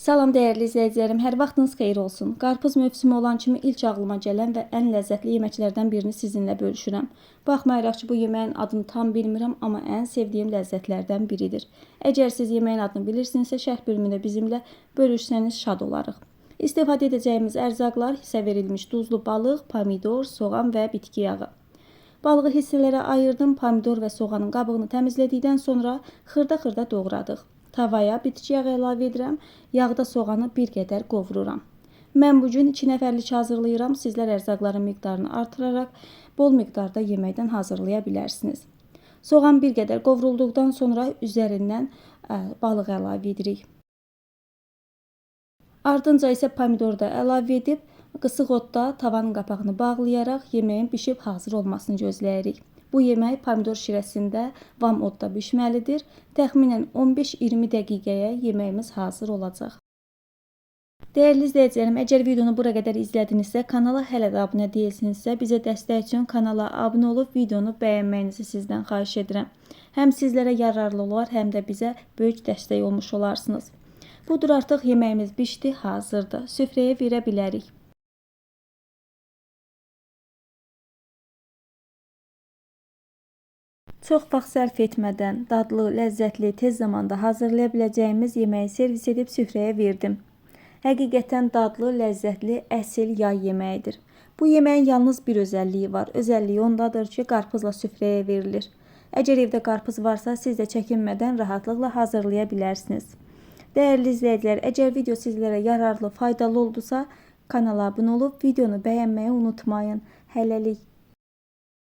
Salam dəyərli izləyicilərim, hər vaxtınız xeyir olsun. Qarpız mövsümü olan kimi ilk ağlıma gələn və ən ləzzətli yeməklərdən birini sizinlə bölüşürəm. Baxmayaraq ki, bu yeməyin adını tam bilmirəm, amma ən sevdiyim ləzzətlərdən biridir. Əgər siz yeməyin adını bilirsinizsə, şərh bölümündə bizimlə bölüşsəniz şad olarıq. İstifadə edəcəyimiz ərzaqlar hissə verilmiş duzlu balıq, pomidor, soğan və bitki yağı. Balığı hissələrə ayırdım, pomidor və soğanın qabığını təmizlədikdən sonra xırda-xırda doğradıq. Tavaya bitki yağı əlavə edirəm. Yağda soğanı bir qədər qovururam. Mən bu gün 2 nəfərlik hazırlayıram. Sizlər ərzaqların miqdarını artıraraq bol miqdarda yeməkdən hazırlaya bilərsiniz. Soğan bir qədər qovrulduqdan sonra üzərindən balıq əlavə edirik. Ardınca isə pomidoru da əlavə edib qısıq odda tavanın qapağını bağlayaraq yeməyin bişib hazır olmasını gözləyirik. Bu yemək pomidor şirəsində vam odda bişməlidir. Təxminən 15-20 dəqiqəyə yeməyimiz hazır olacaq. Dəyərli izləyicilərim, əgər videonu bura qədər izlədinizsə, kanala hələ də abunə deyilsinizsə, bizə dəstək üçün kanala abunə olub videonu bəyənməyinizi sizdən xahiş edirəm. Həm sizlərə yararlı olar, həm də bizə böyük dəstək olmuş olarsınız. Budur, artıq yeməyimiz bişdi, hazırdır. Süfrəyə verə bilərik. Çox vaxt sərf etmədən dadlı, ləzzətli, tez zamanda hazırlaya biləcəyimiz yeməyi servis edib süfrəyə verdim. Həqiqətən dadlı, ləzzətli, əsil yay yeməyidir. Bu yeməyin yalnız bir özəlliyi var. Özəlliyi ondadır ki, qarpızla süfrəyə verilir. Əgər evdə qarpız varsa, siz də çəkinmədən rahatlıqla hazırlaya bilərsiniz. Dəyərli izləyicilər, əgər video sizlərə yararlı, faydalı oldusa, kanala abunə olub videonu bəyənməyi unutmayın. Hələlik.